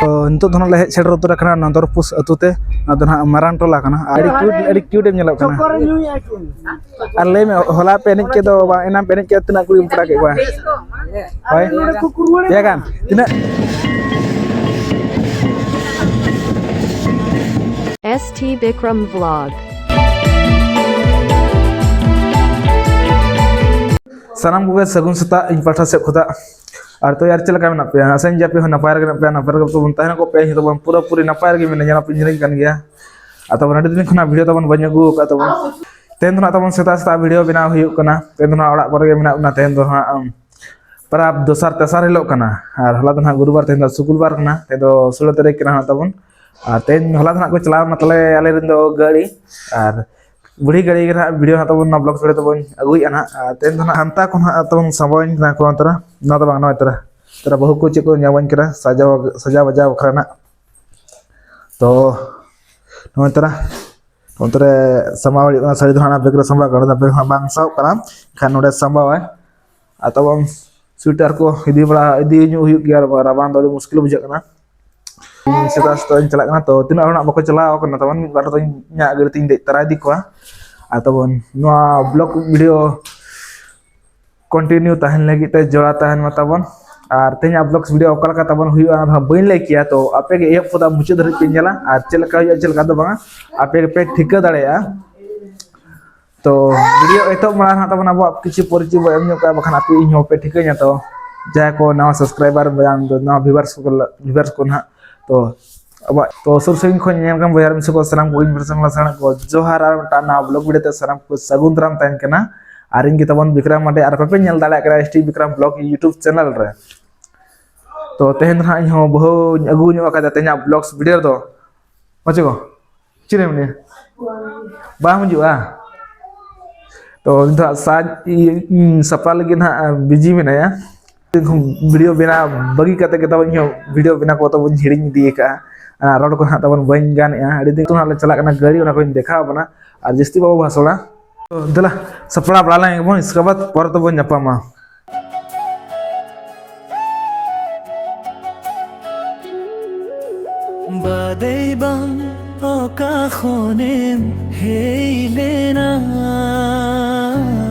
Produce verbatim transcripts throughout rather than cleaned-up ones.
ᱛᱚ ᱱᱤᱛᱚᱜ ᱫᱚ ᱱᱟᱜ ᱞᱮ ᱦᱮᱡ ᱥᱮᱴᱮᱨ ᱩᱛᱟᱹᱨ ᱟᱠᱟᱱᱟ ᱱᱚᱣᱟ ᱫᱚᱨᱯᱩᱥ ᱟᱹᱛᱩ ᱛᱮ᱾ ᱱᱚᱣᱟ ᱫᱚ ᱱᱟᱜ ᱢᱟᱨᱟᱝ ᱴᱚᱞᱟ ᱠᱟᱱᱟ᱾ ᱟᱹᱰᱤ ᱠᱤᱭᱩᱴ, ᱟᱹᱰᱤ ᱠᱤᱭᱩᱴ ᱮᱢ ᱧᱮᱞᱚᱜ ᱠᱟᱱᱟ᱾ ᱟᱨ ᱞᱟᱹᱭ ᱢᱮ, ᱦᱚᱞᱟ ᱯᱮ ᱮᱱᱮᱡ ᱠᱮᱫ ᱫᱚ ᱵᱟᱝ, ᱮᱱᱟᱝ ᱯᱮ ᱮᱱᱮᱡ ᱠᱮᱫ, ᱛᱤᱱᱟᱹᱜ ᱠᱩᱲᱤᱢ ᱯᱟᱲᱟᱜ ᱠᱮᱫ ᱠᱚᱣᱟ? ᱦᱳᱭ, ᱯᱮ ᱜᱟᱱ᱾ ᱛᱤᱱᱟᱹᱜ? S T Bikram Vlog. ᱥᱟᱱᱟᱢ ᱠᱚᱜᱮ ᱥᱟᱹᱜᱩᱱ ᱥᱮᱛᱟᱜ ᱤᱧ ᱯᱟᱦᱴᱟ ᱥᱮᱫ ᱠᱷᱚᱱᱟᱜ᱾ ᱟᱨ ᱛᱚ ᱭᱟᱨ, ᱪᱮᱫ ᱞᱮᱠᱟ ᱢᱮᱱᱟᱜ ᱯᱮᱭᱟ? ᱟᱥᱟᱧ ᱡᱮ ᱟᱯᱮ ᱦᱚᱸ ᱱᱟᱯᱟᱭ ᱨᱮᱜᱮ ᱢᱮᱱᱟᱜ ᱯᱮᱭᱟ, ᱱᱟᱯᱟᱭ ᱨᱮᱜᱮ ᱵᱚᱱ ᱛᱟᱦᱮᱱᱟ ᱠᱚ, ᱯᱮ ᱦᱚᱸ ᱛᱟᱵᱚᱱ ᱯᱩᱨᱟᱹ ᱯᱩᱨᱤ ᱱᱟᱯᱟᱭ ᱨᱮᱜᱮ ᱢᱮᱱᱟᱹᱧᱟ, ᱱᱟᱯᱟᱭ ᱤᱧ ᱠᱟᱱ ᱜᱮᱭᱟ᱾ ᱟᱨ ᱛᱟᱵᱚᱱ ᱟᱹᱰᱤ ᱫᱤᱱ ᱠᱷᱚᱱᱟᱜ ᱵᱷᱤᱰᱤᱭᱳ ᱛᱟᱵᱚᱱ ᱵᱟᱹᱧ ᱟᱹᱜᱩ ᱟᱠᱟᱫ ᱛᱟᱵᱚᱱ᱾ ᱛᱮᱦᱮᱧ ᱫᱚ ᱱᱟᱜ ᱛᱟᱵᱚᱱ ᱥᱮᱛᱟᱜ ᱥᱮᱛᱟᱜ ᱵᱷᱤᱰᱤᱭᱳ ᱵᱮᱱᱟᱣ ᱦᱩᱭᱩᱜ ᱠᱟᱱᱟ᱾ ᱛᱮᱦᱮᱧ ᱫᱚ ᱱᱟᱜ ᱚᱲᱟᱜ ᱠᱚᱨᱮ ᱜᱮ ᱢᱮᱱᱟᱜ ᱵᱚᱱᱟ᱾ ᱛᱮᱦᱮᱧ ᱫᱚ ᱱᱟᱜ, ᱩᱢ, ᱯᱟᱨᱟᱵᱽ ᱫᱚᱥᱟᱨ ᱛᱮᱥᱟᱨ ᱦᱤᱞᱳᱜ ᱠᱟᱱᱟ᱾ ᱟᱨ ᱦᱚᱞᱟ ᱫᱚ ᱱᱟᱜ ᱜᱩᱨᱩᱵᱟᱨ, ᱛᱮᱦᱮᱧ ᱫᱚ ᱥᱩᱠᱩᱞᱵᱟᱨ ᱠᱟᱱᱟ᱾ ᱛᱮᱦᱮᱧ ᱫᱚ ᱥᱳᱞᱳ ᱛᱟᱹᱨᱤᱠᱷ ᱠᱟᱱᱟ ᱱᱟᱜ ᱛᱟᱵᱚᱱ᱾ ᱟᱨ ᱛᱮᱦᱮᱧ, ᱦᱚᱞᱟ ᱫᱚ ᱱᱟᱜ ᱠᱚ ᱪᱟᱞᱟᱣ ᱮᱱᱟ ᱛᱟᱞᱮ ᱟᱞᱮ ᱨᱮᱱ ᱫᱚ ᱜᱟᱹᱲᱤ᱾ ᱟᱨ ᱵᱩᱲᱦᱤ ᱜᱟᱹᱲᱤ ᱜᱮ ᱱᱟᱜ ᱵᱷᱤᱰᱤᱭᱳ ᱱᱟᱜ ᱛᱟᱵᱚᱱ, ᱱᱚᱣᱟ ᱵᱞᱚᱜ ᱵᱷᱤᱰᱤᱭᱳ ᱛᱟᱵᱚᱱ ᱟᱹᱜᱩᱭᱮᱫᱼᱟ ᱱᱟᱜ᱾ ᱟᱨ ᱛᱮᱦᱮᱧ ᱫᱚ ᱱᱟᱜ ᱦᱟᱱᱛᱟ ᱠᱷᱚᱱ ᱦᱟᱸᱜ ᱛᱟᱵᱚᱱ ᱥᱟᱵᱟᱣᱟᱹᱧ ᱠᱟᱱᱟ ᱠᱚ ᱛᱟᱨᱟ᱾ ᱱᱚᱣᱟ ᱫᱚ ᱵᱟᱝ, ᱱᱚᱜᱼᱚᱭ ᱛᱟᱨᱟ᱾ ᱛᱟᱨᱟ ᱵᱟᱹᱦᱩ ᱠᱚ ᱪᱮᱫ ᱠᱚ ᱧᱟᱢᱟᱹᱧ ᱠᱟᱱᱟ ᱥᱟᱡᱟᱣ, ᱥᱟᱡᱟᱣ ᱵᱟᱡᱟᱣ ᱵᱟᱠᱷᱨᱟ ᱱᱟᱜ᱾ ᱛᱚ ᱱᱚᱜᱼᱚᱭ ᱛᱟᱨᱟ ᱚᱱᱛᱮ ᱨᱮ ᱥᱟᱢᱵᱟᱣ ᱦᱩᱭᱩᱜ ᱠᱟᱱᱟ᱾ ᱥᱟᱹᱲᱤ ᱫᱚ ᱦᱟᱸᱜ ᱚᱱᱟ ᱵᱮᱜᱽ ᱨᱮ ᱥᱟᱢᱵᱟᱣ ᱠᱟᱱᱟ, ᱚᱱᱟ ᱵᱮᱜᱽ ᱦᱟᱸᱜ ᱵᱟᱝ ᱥᱟᱵ ᱠᱟᱱᱟ, ᱮᱱᱠᱷᱟᱱ ᱱᱚᱰᱮ ᱥᱟᱢᱵᱟᱣᱟᱭ᱾ ᱟᱨ ᱛᱟᱵᱚᱱ ᱥᱩᱭᱮᱴᱟᱨ ᱠᱚ ᱤᱫᱤ ᱵᱟᱲᱟ, ᱤᱫᱤ ᱧᱚᱜ ᱦᱩᱭᱩᱜ ᱜᱮᱭᱟ, ᱨᱟᱵᱟᱝ ᱫᱚ ᱟᱹᱰᱤ ᱢᱩᱥᱠᱤᱞ ᱵᱩᱡᱷᱟᱹᱜ ᱠᱟᱱᱟ᱾ ᱥᱮᱛᱟᱜ ᱥᱮᱛᱟᱜ ᱤᱧ ᱪᱟᱞᱟᱜ ᱠᱟᱱᱟ, ᱛᱚ ᱛᱤᱱᱟᱹᱜ ᱦᱚᱲ ᱦᱟᱸᱜ ᱵᱟᱠᱚ ᱪᱟᱞᱟᱣ ᱠᱟᱱᱟ ᱛᱟᱵᱚᱱ, ᱢᱤᱫ ᱵᱟᱨ ᱫᱚ ᱤᱧᱟᱹᱜ ᱜᱟᱹᱰᱤ ᱛᱤᱧ ᱫᱮᱡ ᱛᱟᱨᱟ ᱤᱫᱤ ᱠᱚᱣᱟ᱾ ᱟᱨ ᱛᱟᱵᱚᱱ ᱱᱚᱣᱟ ᱵᱞᱚᱜ ᱵᱷᱤᱰᱤᱭᱳ ᱠᱚᱱᱴᱤᱱᱤᱭᱩ ᱛᱟᱦᱮᱱ ᱞᱟᱹᱜᱤᱫ ᱛᱮ ᱡᱚᱲᱟᱣ ᱛᱟᱦᱮᱱ ᱢᱟ ᱛᱟᱵᱚᱱ᱾ ᱟᱨ ᱛᱮᱦᱮᱧᱟᱜ ᱵᱞᱚᱜᱥ ᱵᱷᱤᱰᱤᱭᱳ ᱚᱠᱟ ᱞᱮᱠᱟ ᱛᱟᱵᱚᱱ ᱦᱩᱭᱩᱜᱼᱟ, ᱚᱱᱟ ᱫᱚ ᱦᱟᱸᱜ ᱵᱟᱹᱧ ᱞᱟᱹᱭ ᱠᱮᱭᱟ᱾ ᱛᱚ ᱟᱯᱮ ᱜᱮ ᱮᱦᱚᱵ ᱠᱷᱚᱱᱟᱜ ᱢᱩᱪᱟᱹᱫ ᱫᱷᱟᱹᱨᱤᱡ ᱯᱮ ᱧᱮᱞᱟ, ᱟᱨ ᱪᱮᱫ ᱞᱮᱠᱟ ᱦᱩᱭᱩᱜᱼᱟ, ᱪᱮᱫ ᱞᱮᱠᱟ ᱫᱚ ᱵᱟᱝᱟ, ᱟᱯᱮ ᱜᱮᱯᱮ ᱴᱷᱤᱠᱟᱹ ᱫᱟᱲᱮᱭᱟᱜᱼᱟ᱾ ᱛᱚ ᱵᱷᱤᱰᱤᱭᱳ ᱮᱛᱚᱦᱚᱵ ᱢᱟᱲᱟᱝ ᱦᱟᱸᱜ ᱛᱟᱵᱚᱱ ᱟᱵᱚᱣᱟᱜ ᱠᱤᱪᱷᱩ ᱯᱚᱨᱤᱪᱚᱭ ᱵᱚ ᱮᱢ ᱧᱚᱜ ᱠᱟᱜᱼᱟ, ᱵᱟᱠᱷᱟᱱ ᱟᱯᱮ ᱤᱧ ᱦᱚᱸ ᱯᱮ ᱴᱷᱤᱠᱟᱹᱧᱟ᱾ ᱛᱚ ᱡᱟᱦᱟᱸᱭ ᱠᱚ ᱱᱟᱣᱟ ᱥᱟᱵᱥᱠᱨᱟᱭᱵᱟᱨ, ᱵᱟᱝ ᱫᱚ ᱱᱟᱣᱟ ᱵᱷᱤᱭᱩᱣᱟᱨᱥ ᱠᱚ, ᱵᱷᱤᱭᱩᱣᱟᱨᱥ ᱠᱚ ᱱᱟᱦᱟᱜ, ᱛᱚ ᱟᱵᱚᱣᱟᱜ, ᱛᱚ ᱥᱩᱨ ᱥᱟᱺᱜᱤᱧ ᱠᱷᱚᱱ ᱧᱮᱞ ᱠᱟᱱ ᱵᱚᱭᱦᱟ ᱢᱤᱥᱮ ᱠᱚ ᱥᱟᱱᱟᱢ ᱠᱚᱜᱮᱧ ᱯᱟᱥᱱᱟᱣ ᱥᱟᱱᱟ ᱠᱚ ᱡᱚᱦᱟᱨ, ᱟᱨ ᱢᱤᱫᱴᱟᱝ ᱱᱟᱣᱟ ᱵᱞᱚᱜ ᱵᱷᱤᱰᱤᱭᱳ ᱛᱮ ᱥᱟᱱᱟᱢ ᱠᱚ ᱥᱟᱹᱜᱩᱱ ᱫᱟᱨᱟᱢ ᱛᱟᱦᱮᱱ ᱠᱟᱱᱟ᱾ ᱟᱨ ᱤᱧ ᱜᱮ ᱛᱟᱵᱚᱱ ᱵᱤᱠᱨᱚᱢ ᱢᱟᱱᱰᱤ, ᱟᱨ ᱵᱟᱯᱮ ᱧᱮᱞ ᱫᱟᱲᱮᱭᱟᱜ ᱠᱟᱱᱟ S T Bikram blog YouTube channel ᱨᱮ᱾ ᱛᱚ ᱛᱮᱦᱮᱧ ᱫᱚ ᱱᱟᱦᱟᱜ ᱤᱧ ᱦᱚᱸ ᱵᱟᱹᱦᱩᱧ ᱟᱹᱜᱩ ᱧᱚᱜ ᱟᱠᱟᱫᱟ ᱛᱮᱦᱮᱧᱟᱜ ᱵᱞᱚᱜᱥ ᱵᱷᱤᱰᱤᱭᱳ ᱨᱮᱫᱚ᱾ ᱢᱚᱡᱽ ᱜᱚ? ᱪᱮᱫ ᱮᱢ ᱢᱮᱱᱟ? ᱵᱟᱢ ᱦᱤᱡᱩᱜᱼᱟ? ᱛᱚ ᱩᱱᱤ ᱫᱚ ᱦᱟᱸᱜ ᱥᱟᱡᱽ, ᱤᱭᱟᱹ, ᱩᱸ, ᱥᱟᱯᱲᱟᱣ ᱞᱟᱹᱜᱤᱫ ᱱᱟᱦᱟᱜ ᱵᱤᱡᱤ ᱢᱮᱱᱟᱭᱟ᱾ ᱵᱷᱤᱰᱤᱭᱳ ᱵᱮᱱᱟᱣ ᱵᱟᱹᱜᱤ ᱠᱟᱛᱮ ᱜᱮ ᱛᱟᱵᱚᱱ ᱤᱧ ᱦᱚᱸ ᱵᱷᱤᱰᱤᱭᱳ ᱵᱮᱱᱟᱣ ᱠᱚ ᱛᱟᱵᱚᱱ ᱦᱤᱲᱤᱧ ᱤᱫᱤ ᱟᱠᱟᱫᱼᱟ᱾ ᱟᱨ ᱨᱚᱲ ᱠᱚ ᱱᱟᱦᱟᱜ ᱛᱟᱵᱚᱱ ᱵᱟᱹᱧ ᱜᱟᱱᱮᱫᱼᱟ᱾ ᱟᱹᱰᱤ ᱫᱤᱱ ᱠᱷᱚᱱ ᱦᱟᱸᱜ ᱞᱮ ᱪᱟᱞᱟᱜ ᱠᱟᱱᱟ ᱜᱟᱹᱲᱤ, ᱚᱱᱟ ᱠᱚᱧ ᱫᱮᱠᱷᱟᱣ ᱟᱵᱚᱱᱟ᱾ ᱟᱨ ᱡᱟᱹᱥᱛᱤ ᱵᱟᱵᱚ ᱵᱷᱟᱥᱚᱲᱟ᱾ ᱛᱚ ᱫᱮᱞᱟ, ᱥᱟᱯᱲᱟᱣ ᱵᱟᱲᱟ ᱞᱮᱱ ᱜᱮᱵᱚᱱ, ᱤᱥᱠᱮ ᱵᱟᱫᱽ ᱯᱚᱨᱮ ᱛᱮᱵᱚᱱ ᱧᱟᱯᱟᱢᱟ᱾ ᱵᱟᱫᱮᱭ ᱵᱟᱝ ᱚᱠᱟ ᱠᱷᱚᱱᱮᱢ ᱦᱮᱡ ᱞᱮᱱᱟ?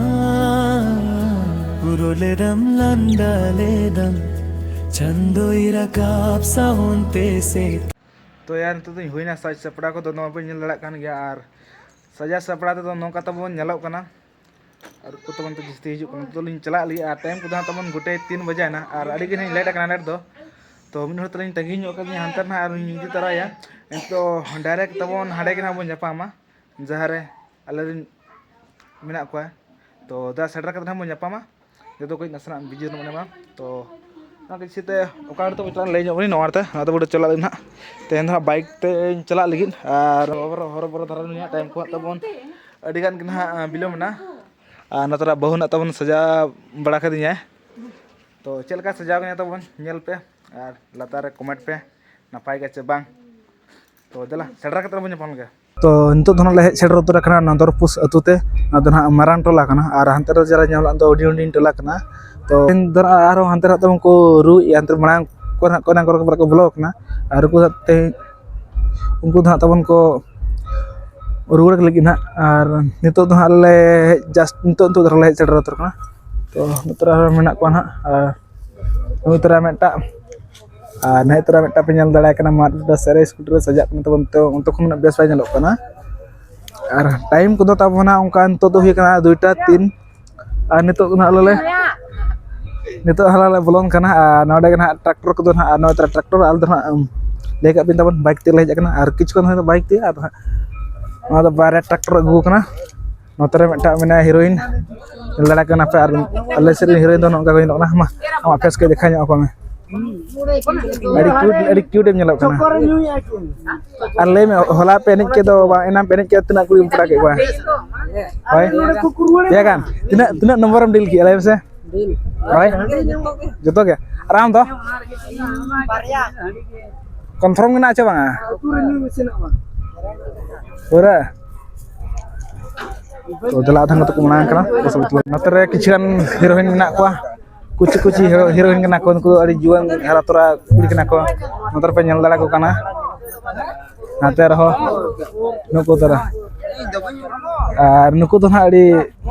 ᱯᱩᱨᱟᱹ ᱞᱮᱫᱟᱢ ᱞᱟᱸᱫᱟ ᱞᱮᱫᱟᱢ ᱪᱟᱸᱫᱚᱭ ᱨᱟᱠᱟᱵ ᱥᱟᱶᱛᱮ ᱥᱮ᱾ ᱛᱚ ᱭᱟᱨ, ᱱᱤᱛᱚᱜ ᱫᱚᱧ ᱦᱩᱭᱱᱟ ᱥᱟᱡᱽ ᱥᱟᱯᱲᱟᱣ ᱠᱚᱫᱚ, ᱱᱚᱣᱟ ᱵᱟᱹᱧ ᱧᱮᱞ ᱫᱟᱲᱮᱭᱟᱜ ᱠᱟᱱ ᱜᱮᱭᱟ᱾ ᱟᱨ ᱥᱟᱡᱟᱣ ᱥᱟᱯᱲᱟᱣ ᱛᱮᱫᱚ ᱱᱚᱝᱠᱟ ᱛᱟᱵᱚᱱ ᱧᱮᱞᱚᱜ ᱠᱟᱱᱟ᱾ ᱟᱨ ᱩᱱᱠᱩ ᱛᱟᱵᱚᱱ ᱛᱚ ᱡᱟᱹᱥᱛᱤ ᱦᱤᱡᱩᱜ ᱠᱟᱱᱟ᱾ ᱱᱤᱛᱚᱜ ᱞᱤᱧ ᱪᱟᱞᱟᱜ ᱞᱟᱹᱜᱤᱫ, ᱟᱨ ᱴᱟᱭᱤᱢ ᱠᱚᱫᱚ ᱦᱟᱸᱜ ᱛᱟᱵᱚᱱ ᱜᱚᱴᱮ ᱛᱤᱱ ᱵᱟᱡᱮ ᱮᱱᱟ, ᱟᱨ ᱟᱹᱰᱤ ᱜᱟᱱ ᱞᱤᱧ ᱞᱮᱴ ᱟᱠᱟᱱᱟ ᱞᱮᱴ ᱫᱚ᱾ ᱛᱚ ᱢᱤᱫ ᱦᱚᱲ ᱛᱟᱞᱤᱧ ᱛᱟᱺᱜᱤ ᱧᱚᱜ ᱠᱟᱫᱤᱧᱟ ᱦᱟᱱᱛᱮ ᱨᱮ ᱱᱟᱦᱟᱜ, ᱟᱨ ᱤᱧ ᱤᱫᱤ ᱛᱚᱨᱟᱭᱟ᱾ ᱱᱤᱛᱚᱜ ᱰᱟᱭᱨᱮᱠᱴ ᱛᱟᱵᱚᱱ ᱦᱟᱸᱰᱮ ᱜᱮ ᱱᱟᱦᱟᱜ ᱵᱚᱱ ᱧᱟᱯᱟᱢᱟ, ᱡᱟᱦᱟᱸ ᱨᱮ ᱟᱞᱮ ᱨᱮᱱ ᱢᱮᱱᱟᱜ ᱠᱚᱣᱟ᱾ ᱛᱚ ᱫᱟ ᱥᱮᱴᱮᱨ ᱠᱟᱛᱮ ᱱᱟᱦᱟᱜ ᱵᱚᱱ ᱧᱟᱯᱟᱢᱟ᱾ ᱡᱚᱛᱚ ᱠᱟᱹᱡ ᱱᱟᱥᱮᱱᱟᱜ ᱵᱤᱡᱤ ᱧᱚᱜ ᱢᱮᱱᱟᱢᱟ᱾ ᱛᱚ ᱚᱱᱟ ᱠᱟᱹᱡ ᱥᱮᱛᱮ ᱚᱠᱟ ᱨᱮ ᱛᱚ ᱪᱟᱞᱟᱜ ᱞᱟᱹᱭ ᱧᱚᱜ ᱵᱚᱱ ᱱᱚᱣᱟ ᱛᱮ, ᱚᱱᱟ ᱛᱮ ᱵᱚᱱ ᱪᱟᱞᱟᱜ ᱞᱟᱹᱜᱤᱫ ᱱᱟᱦᱟᱜ᱾ ᱛᱮᱦᱮᱧ ᱫᱚ ᱱᱟᱦᱟᱜ ᱵᱟᱭᱤᱠ ᱛᱮᱧ ᱪᱟᱞᱟᱜ ᱞᱟᱹᱜᱤᱫ, ᱟᱨ ᱦᱚᱨᱚ ᱵᱚᱨᱚ ᱫᱷᱟᱨᱟ ᱱᱩᱭᱟᱜ ᱴᱟᱭᱤᱢ ᱠᱚ ᱦᱟᱸᱜ ᱛᱟᱵᱚᱱ ᱟᱹᱰᱤ ᱜᱟᱱ ᱜᱮ ᱱᱟᱦᱟᱜ ᱵᱤᱞᱚᱢ ᱮᱱᱟ᱾ ᱟᱨ ᱱᱚᱛᱮ ᱨᱮ ᱵᱟᱹᱦᱩ ᱱᱟᱜ ᱛᱟᱵᱚᱱ ᱥᱟᱡᱟᱣ ᱵᱟᱲᱟ ᱠᱟᱫᱤᱧᱟᱭ᱾ ᱛᱚ ᱪᱮᱫ ᱞᱮᱠᱟ ᱥᱟᱡᱟᱣ ᱠᱟᱱᱟ ᱛᱟᱵᱚᱱ ᱧᱮᱞ ᱯᱮ, ᱟᱨ ᱞᱟᱛᱟᱨ ᱨᱮ ᱠᱚᱢᱮᱱᱴ ᱯᱮ ᱱᱟᱯᱟᱭ ᱜᱮ ᱪᱮ ᱵᱟᱝ᱾ ᱛᱚ ᱫᱮᱞᱟ ᱥᱮᱴᱮᱨ ᱠᱟᱛᱮ ᱵᱚᱱ ᱧᱟᱯᱟᱢ ᱞᱮᱜᱮ᱾ ᱛᱚ ᱱᱤᱛᱚᱜ ᱫᱚ ᱱᱟᱜ ᱞᱮ ᱦᱮᱡ ᱥᱮᱴᱮᱨ ᱩᱛᱟᱹᱨ ᱟᱠᱟᱱᱟ ᱱᱚᱫᱚᱨᱯᱩᱥ ᱟᱹᱛᱩ ᱛᱮ᱾ ᱱᱚᱣᱟ ᱫᱚ ᱱᱟᱜ ᱢᱟᱨᱟᱝ ᱴᱚᱞᱟ ᱠᱟᱱᱟ, ᱟᱨ ᱦᱟᱱᱛᱮ ᱨᱮ ᱡᱟᱦᱟᱸ ᱧᱮᱞᱚᱜ ᱫᱚ ᱦᱩᱰᱤᱧ ᱦᱩᱰᱤᱧ ᱴᱚᱞᱟ ᱠᱟᱱᱟ᱾ ᱛᱚ ᱛᱮᱦᱮᱧ ᱫᱚ ᱱᱟᱜ ᱟᱨᱦᱚᱸ ᱦᱟᱱᱛᱮ ᱱᱟᱜ ᱛᱟᱵᱚᱱ ᱠᱚ ᱨᱩᱭᱮᱫᱼᱟ, ᱦᱟᱱᱛᱮ ᱢᱟᱲᱟᱝ ᱠᱚᱨᱮ ᱱᱟᱜ ᱠᱚ ᱮᱱᱟᱝ ᱠᱚᱨᱮ ᱠᱚ ᱵᱚᱞᱚ ᱟᱠᱟᱱᱟ, ᱟᱨ ᱩᱱᱠᱩ ᱫᱚ ᱛᱮᱦᱮᱧ ᱩᱱᱠᱩ ᱫᱚ ᱦᱟᱸᱜ ᱛᱟᱵᱚᱱ ᱠᱚ ᱨᱩᱣᱟᱹᱲ ᱞᱟᱹᱜᱤᱫ ᱱᱟᱜ᱾ ᱟᱨ ᱱᱤᱛᱚᱜ ᱫᱚ ᱦᱟᱸᱜ ᱞᱮ ᱦᱮᱡ, ᱡᱟᱥᱴ ᱱᱤᱛᱚᱜ, ᱱᱤᱛᱚᱜ ᱫᱷᱟᱨᱟ ᱞᱮ ᱦᱮᱡ ᱥᱮᱴᱮᱨ ᱩᱛᱟᱹᱨ ᱠᱟᱱᱟ᱾ ᱛᱚ ᱱᱚᱛᱮ ᱨᱮ ᱟᱨᱦᱚᱸ ᱢᱮᱱᱟᱜ ᱠᱚᱣᱟ ᱱᱟᱜ, ᱟᱨ ᱱᱚᱛᱮ ᱨᱮ ᱢᱤᱫᱴᱟᱜ, ᱟᱨ ᱱᱚᱛᱮ ᱨᱮ ᱢᱤᱫᱴᱟᱜ ᱯᱮ ᱧᱮᱞ ᱫᱟᱲᱮᱭᱟᱜ ᱠᱟᱱᱟ, ᱢᱟᱨ ᱥᱮᱨᱮ ᱥᱠᱩᱴ ᱨᱮ ᱥᱟᱡᱟᱜ ᱠᱟᱱᱟ ᱛᱟᱵᱚᱱ, ᱛᱚ ᱚᱱᱛᱮ ᱠᱷᱚᱱ ᱩᱱᱟᱹᱜ ᱵᱮᱥ ᱵᱟᱭ ᱧᱮᱞᱚᱜ ᱠᱟᱱᱟ᱾ ᱟᱨ ᱴᱟᱭᱤᱢ ᱠᱚᱫᱚ ᱛᱟᱵᱚᱱᱟ ᱚᱱᱠᱟ ᱱᱤᱛᱚᱜ ᱫᱚ ᱦᱩᱭᱩᱜ ᱠᱟᱱᱟ ᱫᱩᱭᱴᱟ ᱛᱤᱱ, ᱟᱨ ᱱᱤᱛᱚᱜ ᱫᱚ ᱱᱟᱜ ᱟᱞᱮ ᱞᱮ, ᱱᱤᱛᱚᱜ ᱦᱟᱸᱜ ᱞᱮ ᱵᱚᱞᱚᱱ ᱠᱟᱱᱟ᱾ ᱟᱨ ᱱᱚᱰᱮ ᱜᱮ ᱱᱟᱜ ᱴᱨᱟᱠᱴᱚᱨ ᱠᱚᱫᱚ ᱱᱟᱜ, ᱟᱨ ᱱᱚᱛᱮ ᱨᱮ ᱴᱨᱟᱠᱴᱚᱨ, ᱟᱞᱮ ᱫᱚ ᱱᱟᱜ, ᱩᱢ, ᱞᱟᱹᱭ ᱠᱟᱜ ᱵᱤᱱ ᱛᱟᱵᱚᱱ ᱵᱟᱭᱤᱠ ᱛᱮᱞᱮ ᱦᱮᱡ ᱟᱠᱟᱱᱟ, ᱟᱨ ᱠᱤᱪᱷᱩ ᱠᱷᱚᱱ ᱦᱩᱭᱱᱟ ᱵᱟᱭᱤᱠ ᱛᱮ, ᱟᱨ ᱱᱟᱜ ᱱᱚᱣᱟ ᱫᱚ ᱵᱟᱨᱭᱟ ᱴᱨᱟᱠᱴᱚᱨ ᱟᱹᱜᱩ ᱟᱠᱟᱱᱟ᱾ ᱱᱚᱛᱮ ᱨᱮ ᱢᱤᱫᱴᱟᱝ ᱢᱮᱱᱟᱭᱟ ᱦᱤᱨᱳᱭᱤᱱ, ᱧᱮᱞ ᱫᱟᱲᱮᱭᱟᱜ ᱠᱟᱱᱟ ᱯᱮ᱾ ᱟᱨ ᱟᱞᱮ ᱥᱮᱫ ᱨᱮᱱ ᱦᱤᱨᱳᱭᱤᱱ ᱫᱚ ᱱᱚᱝᱠᱟ ᱠᱚ ᱧᱮᱞᱚᱜ ᱠᱟᱱᱟ᱾ ᱢᱟ, ᱟᱢᱟᱜ ᱯᱷᱮᱥ ᱠᱟᱹᱡ ᱫᱮᱠᱷᱟᱣ ᱧᱚᱜ ᱟᱠᱚ ᱢᱮ᱾ ᱟᱹᱰᱤ ᱠᱤᱭᱩᱴ, ᱟᱹᱰᱤ ᱠᱤᱭᱩᱴ ᱮᱢ ᱧᱮᱞᱚᱜ ᱠᱟᱱᱟ᱾ ᱟᱨ ᱞᱟᱹᱭ ᱢᱮ, ᱦᱚᱞᱟ ᱯᱮ ᱮᱱᱮᱡ ᱠᱮᱫ ᱫᱚ, ᱵᱟᱝ, ᱮᱱᱟᱝ ᱯᱮ ᱮᱱᱮᱡ ᱠᱮᱫ, ᱛᱤᱱᱟᱹᱜ ᱠᱩᱲᱤᱢ ᱯᱟᱲᱟᱜ ᱠᱮᱫ ᱠᱚᱣᱟ? ᱦᱳᱭ, ᱯᱮᱭᱟ ᱜᱟᱱ᱾ ᱛᱤᱱᱟᱹᱜ, ᱛᱤᱱᱟᱹᱜ ᱱᱚᱢᱵᱚᱨᱮᱢ ᱰᱤᱞ ᱠᱮᱫᱼᱟ, ᱞᱟᱹᱭ ᱢᱮᱥᱮ? ᱦᱳᱭ, ᱡᱚᱛᱚ ᱜᱮ᱾ ᱟᱨ ᱟᱢ ᱫᱚ? ᱠᱚᱱᱯᱷᱟᱨᱢ ᱢᱮᱱᱟᱜᱼᱟ ᱪᱮ ᱵᱟᱝᱟ? ᱯᱩᱨᱟᱹ᱾ ᱛᱚ ᱫᱮᱞᱟ, ᱟᱫᱷᱟᱱ ᱠᱟᱛᱮ ᱠᱚ ᱢᱟᱲᱟᱝ ᱠᱟᱱᱟ᱾ ᱱᱚᱛᱮ ᱨᱮ ᱠᱤᱪᱷᱩ ᱜᱟᱱ ᱦᱤᱨᱳᱭᱤᱱ ᱢᱮᱱᱟᱜ ᱠᱚᱣᱟ, ᱠᱩᱪᱤ ᱠᱩᱪᱤ ᱦᱤᱨᱳ-, ᱦᱤᱨᱳᱭᱤᱱ ᱠᱟᱱᱟ ᱠᱚ᱾ ᱱᱩᱠᱩ ᱫᱚ ᱟᱹᱰᱤ ᱡᱩᱣᱟᱹᱱ ᱦᱟᱨᱟ ᱛᱚᱨᱟ ᱠᱩᱲᱤ ᱠᱟᱱᱟ ᱠᱚ᱾ ᱱᱚᱛᱮ ᱨᱮᱯᱮ ᱧᱮᱞ ᱫᱟᱲᱮ ᱠᱚ ᱠᱟᱱᱟ᱾ ᱱᱟᱛᱮ ᱨᱮᱦᱚᱸ ᱱᱩᱠᱩ ᱛᱟᱨᱟ᱾ ᱟᱨ ᱱᱩᱠᱩ ᱫᱚ ᱱᱟᱦᱟᱜ ᱟᱹᱰᱤ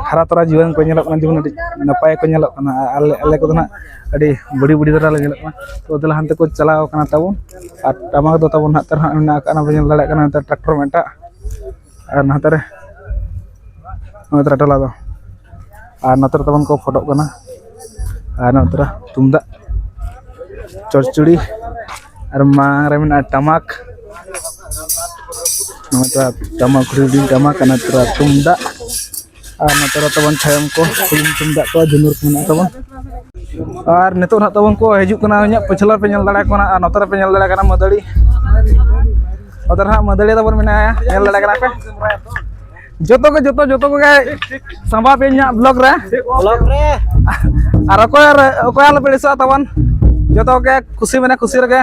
ᱦᱟᱨᱟ ᱛᱚᱨᱟ ᱡᱩᱣᱟᱹᱱ ᱠᱚ ᱧᱮᱞᱚᱜ ᱠᱟᱱᱟ, ᱡᱮᱢᱚᱱ ᱟᱹᱰᱤ ᱱᱟᱯᱟᱭ ᱠᱚ ᱧᱮᱞᱚᱜ ᱠᱟᱱᱟ᱾ ᱟᱨ ᱟᱞᱮ, ᱟᱞᱮ ᱠᱚᱫᱚ ᱱᱟᱦᱟᱜ ᱟᱹᱰᱤ ᱵᱩᱰᱷᱤ ᱵᱩᱰᱷᱤ ᱫᱷᱟᱨᱟ ᱞᱮ ᱧᱮᱞᱚᱜ ᱠᱟᱱᱟ᱾ ᱛᱚ, ᱫᱮᱞᱟ ᱦᱟᱱᱛᱮ ᱠᱚ ᱪᱟᱞᱟᱣ ᱠᱟᱱᱟ ᱛᱟᱵᱚᱱ᱾ ᱟᱨ ᱴᱟᱢᱟᱠ ᱫᱚ ᱛᱟᱵᱚᱱ ᱱᱟᱦᱟᱜ ᱛᱟᱨᱟ ᱱᱟᱦᱟᱜ ᱢᱮᱱᱟᱜ ᱟᱠᱟᱫ, ᱚᱱᱟ ᱵᱚᱱ ᱧᱮᱞ ᱫᱟᱲᱮᱭᱟᱜ ᱠᱟᱱᱟ, ᱱᱚᱛᱮ ᱴᱨᱟᱠᱴᱚᱨ ᱢᱤᱫᱴᱟᱜ᱾ ᱟᱨ ᱱᱚᱛᱮ ᱨᱮ ᱱᱚᱜᱼᱚᱭ ᱛᱟᱨᱟ ᱴᱚᱞᱟ ᱫᱚ᱾ ᱟᱨ ᱱᱚᱛᱮ ᱨᱮ ᱛᱟᱵᱚᱱ ᱠᱚ ᱯᱷᱳᱴᱳᱜ ᱠᱟᱱᱟ᱾ ᱟᱨ ᱱᱚᱛᱮ ᱨᱮ ᱛᱩᱢᱫᱟᱜ, ᱪᱚᱲᱪᱩᱲᱤ, ᱟᱨ ᱢᱟᱲᱟᱝ ᱨᱮ ᱢᱮᱱᱟᱜᱼᱟ ᱴᱟᱢᱟᱠ᱾ ᱱᱚᱛᱮ ᱴᱟᱢᱟᱠ, ᱦᱩᱰᱤᱧ ᱴᱟᱢᱟᱠ, ᱟᱨ ᱱᱚᱛᱮ ᱨᱮ ᱛᱩᱢᱫᱟᱜ᱾ ᱟᱨ ᱱᱚᱛᱮ ᱨᱮ ᱛᱟᱵᱚᱱ ᱪᱷᱟᱭᱚᱢ ᱠᱚ, ᱦᱩᱰᱤᱧ ᱛᱩᱢᱫᱟᱜ ᱠᱚ, ᱡᱷᱩᱢᱩᱨ ᱠᱚ ᱢᱮᱱᱟᱜ ᱛᱟᱵᱚᱱ᱾ ᱟᱨ ᱱᱤᱛᱚᱜ ᱱᱟᱦᱟᱜ ᱛᱟᱵᱚᱱ ᱠᱚ ᱦᱤᱡᱩᱜ ᱠᱟᱱᱟ, ᱤᱧᱟᱹᱜ ᱯᱟᱹᱪᱷᱞᱟᱹ ᱯᱮ ᱧᱮᱞ ᱫᱟᱲᱮᱭᱟᱠᱚ ᱠᱟᱱᱟ᱾ ᱟᱨ ᱱᱚᱛᱮ ᱨᱮᱯᱮ ᱧᱮᱞ ᱫᱟᱲᱮᱭᱟᱜ ᱠᱟᱱᱟ ᱢᱟᱹᱫᱟᱹᱲᱤ᱾ ᱱᱚᱛᱮ ᱨᱮ ᱦᱟᱸᱜ ᱢᱟᱹᱫᱟᱹᱲᱤ ᱛᱟᱵᱚᱱ ᱢᱮᱱᱟᱭᱟ, ᱧᱮᱞ ᱫᱟᱲᱮᱭᱟᱜ ᱠᱟᱱᱟ ᱯᱮ᱾ ᱡᱚᱛᱚ ᱜᱮ, ᱡᱚᱛᱚ, ᱡᱚᱛᱚ ᱠᱚᱜᱮ ᱥᱟᱢᱵᱟᱣ ᱯᱮ ᱤᱧᱟᱹᱜ ᱵᱞᱚᱜ ᱨᱮ᱾ ᱵᱞᱚᱜ ᱨᱮ᱾ ᱟᱨ ᱚᱠᱚᱭ, ᱚᱠᱚᱭ ᱟᱞᱚᱯᱮ ᱟᱹᱲᱤᱥᱚᱜᱼᱟ ᱛᱟᱵᱚᱱ, ᱡᱚᱛᱚ ᱜᱮ ᱠᱩᱥᱤ ᱢᱟᱱᱮ ᱠᱩᱥᱤ ᱨᱮᱜᱮ᱾